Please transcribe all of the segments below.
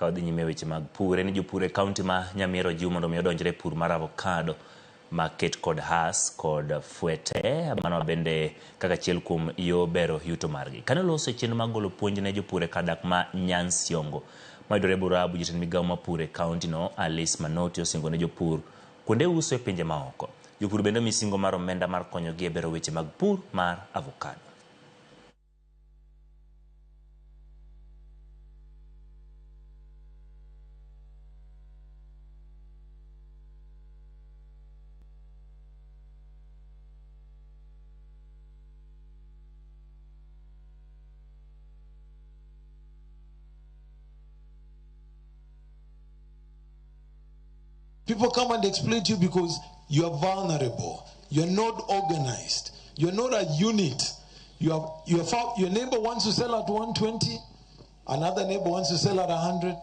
Ka wadhi nyime weche mag pur, en ni jopur e kaunti ma Nyamira ojiw mondo mi odonjre e pur mar avocado maket kod has kod fwete, mano bende kaka achiel kuom yo bero yuto margi. Kane oloso e chenro mag golo puonj ne jopur e kar dak ma Nyansiongo mayudore Borabu, jatend migawo mar pur e kaunti no Alice Manoti osingo ne jopur kuonde uso e pinje maoko. Jopur bende omi singo mar omenda mar konyogi e bero weche mag pur mar avocado. People come and exploit you because you are vulnerable. You're not organized. You're not a unit. You have, your neighbor wants to sell at 120, another neighbor wants to sell at 100,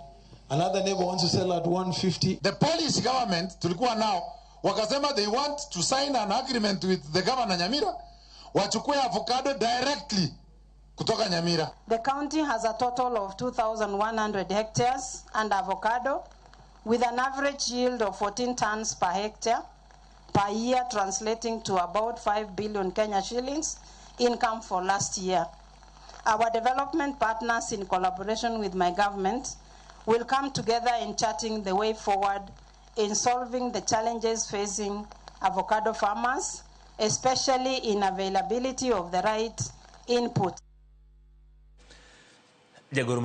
another neighbor wants to sell at 150. The Polish government tulikuwa nao wakasema they want to sign an agreement with the governor Nyamira wachukue avocado directly kutoka Nyamira. The county has a total of 2,100 hectares and avocado with an average yield of 14 tons per hectare per year, translating to about 5 billion Kenya shillings income for last year. Our development partners, in collaboration with my government, will come together in charting the way forward in solving the challenges facing avocado farmers, especially in availability of the right input. Jagoro.